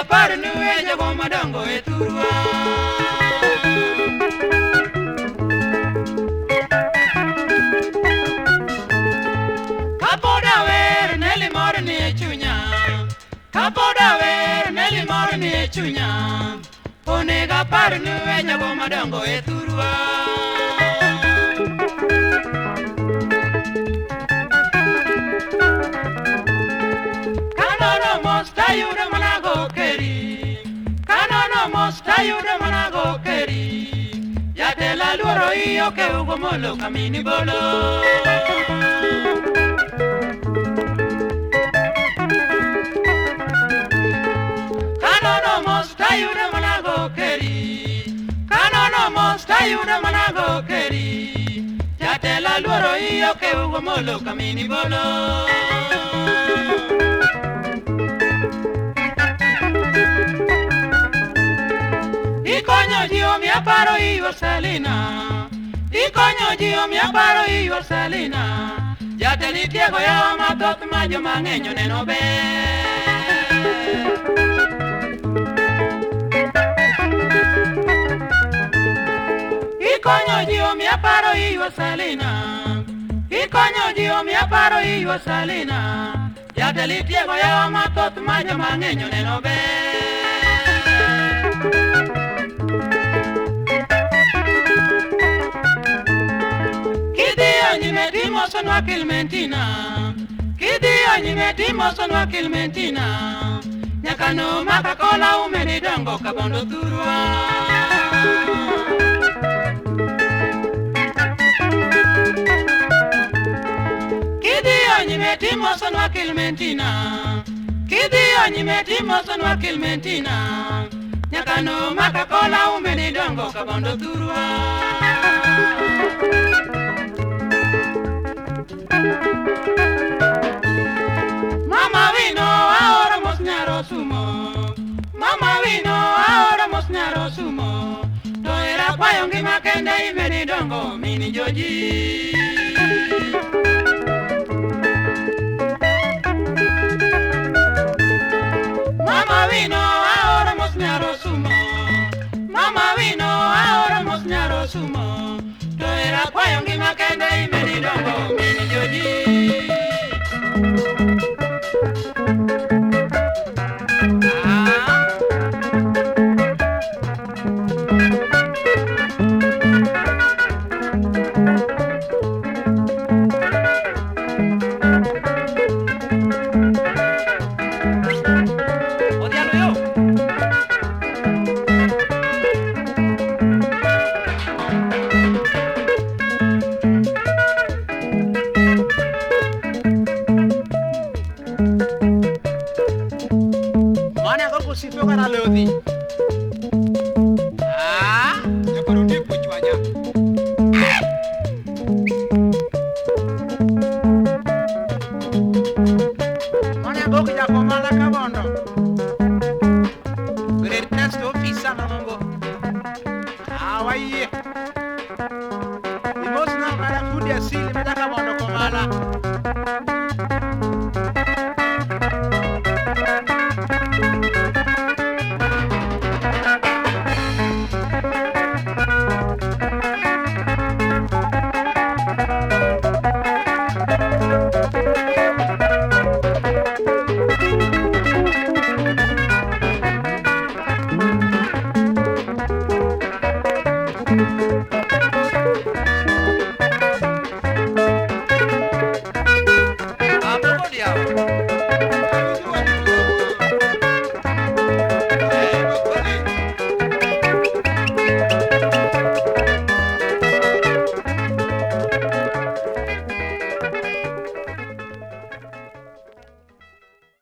apar nu e jogo madongo e thurwa. Kapod awer Nelly mor ni e chunya, kapod awer Nelly mor ni e chunya, onego apar nu e jogo madongo e thurwa. Kanono mos tayudo mana go keri, kanono mos tayudo mana go keri, jatelo aluoro iyo keugo molo kamini bolo. Kanono mos tayudo mana go keri, kanono mos tayudo mana go keri, jatelo aluoro iyo keugo molo kamini bolo. Ikonyo ji omiyo aparo iyuor Selina, ikonyo ji omiyo aparo iyuor Selina, jatelo itiego yawa mathoth ma joma ng'eny oneno ber. Ikonyo ji omiyo aparo iyuor Selina, ikonyo ji omiyo aparo iyuor Selina, jatelo itiego yawa mathoth ma joma ng'eny oneno ber. Kidhiyo nyime timosonwa Clementina, kidhiyo nyime timosonwa Clementina, nyaka no maka kola umedi dongo kabondo thurwa. Kidhiyo nyime timosonwa Clementina, kidhiyo nyime timosonwa Clementina, nyaka no maka kola umedi dongo kabondo thurwa. Mama wino aoro mos nyaro sumo, mama wino aoro mos nyaro sumo, to era kwayo ngima kende imedi dongo mini joji. Mama wino aoro mos nyaro sumo, mama wino aoro mos nyaro sumo, to era kwayo ngima kende imedi dongo mini joji. Odhialo yo. Mane akoko osiepe kata lodhi.